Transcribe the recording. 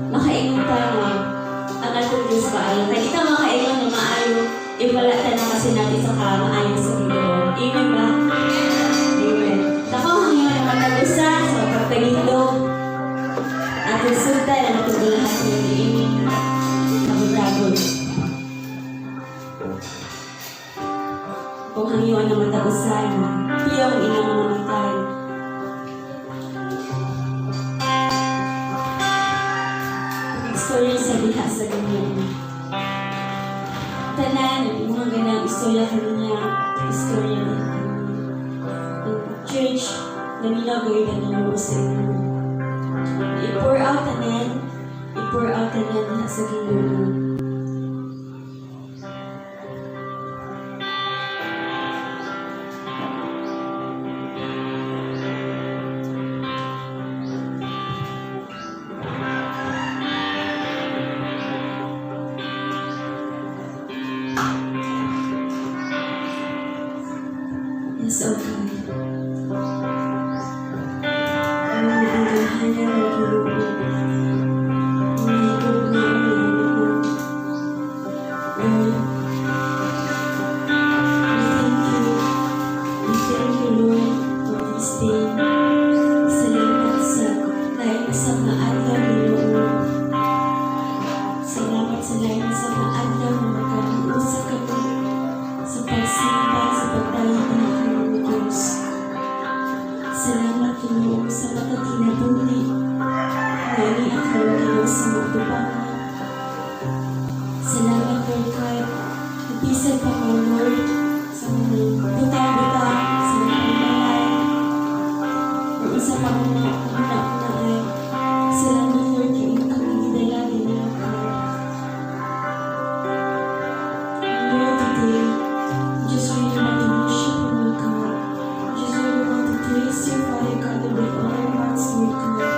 Makaingon ta nga ang atong Diyos maayo. Kay di ta makaingon nga maayo if wala ta nakasinati sa kamaayo sa Ginoo. Amen ba? Amen. Akong hangyo na matag usa sa pagpahindog atong sugdan ang atong bulahati niining tagod-tagod. Kung hangyoon na matag usa na piyong inyong mga matay. Pag-istorya sa diha sa Ginoo. Tanan, ang mga ganang istorya kaniya, istorya diha kaniya. Ang church, naminaw gawin na Ginoo sa inyo. I-pour out tanan, i-pour out tanan diha sa Ginoo. Yes, O God. Ang mga gamhanan ng Ginoo. Ang higugma ang Ginoo. Lord, we thank you. We thank you, Lord, for this day. Salamat sa lain sa mga adlaw, Ginoo. Salamat sa lain sa mga adlaw na magkahiusa kami sa pagsimba, sa pagdayeg ng kanimo, Diyos. Salamat, Ginoo, sa matag kinabuhi nga ini ang Ginoo sa magtubangan. Salamat, Lord God. Bisan pa mo, Lord, sa mga butang-butang, sa mga pagbalay, o isa pa mga una-una ay salamat, Lord, kay imo kami gidala dinhi, God. Lord, today, we just really want to worship you, Lord God. We just really want to praise you, Father God, with all our hearts, Lord God.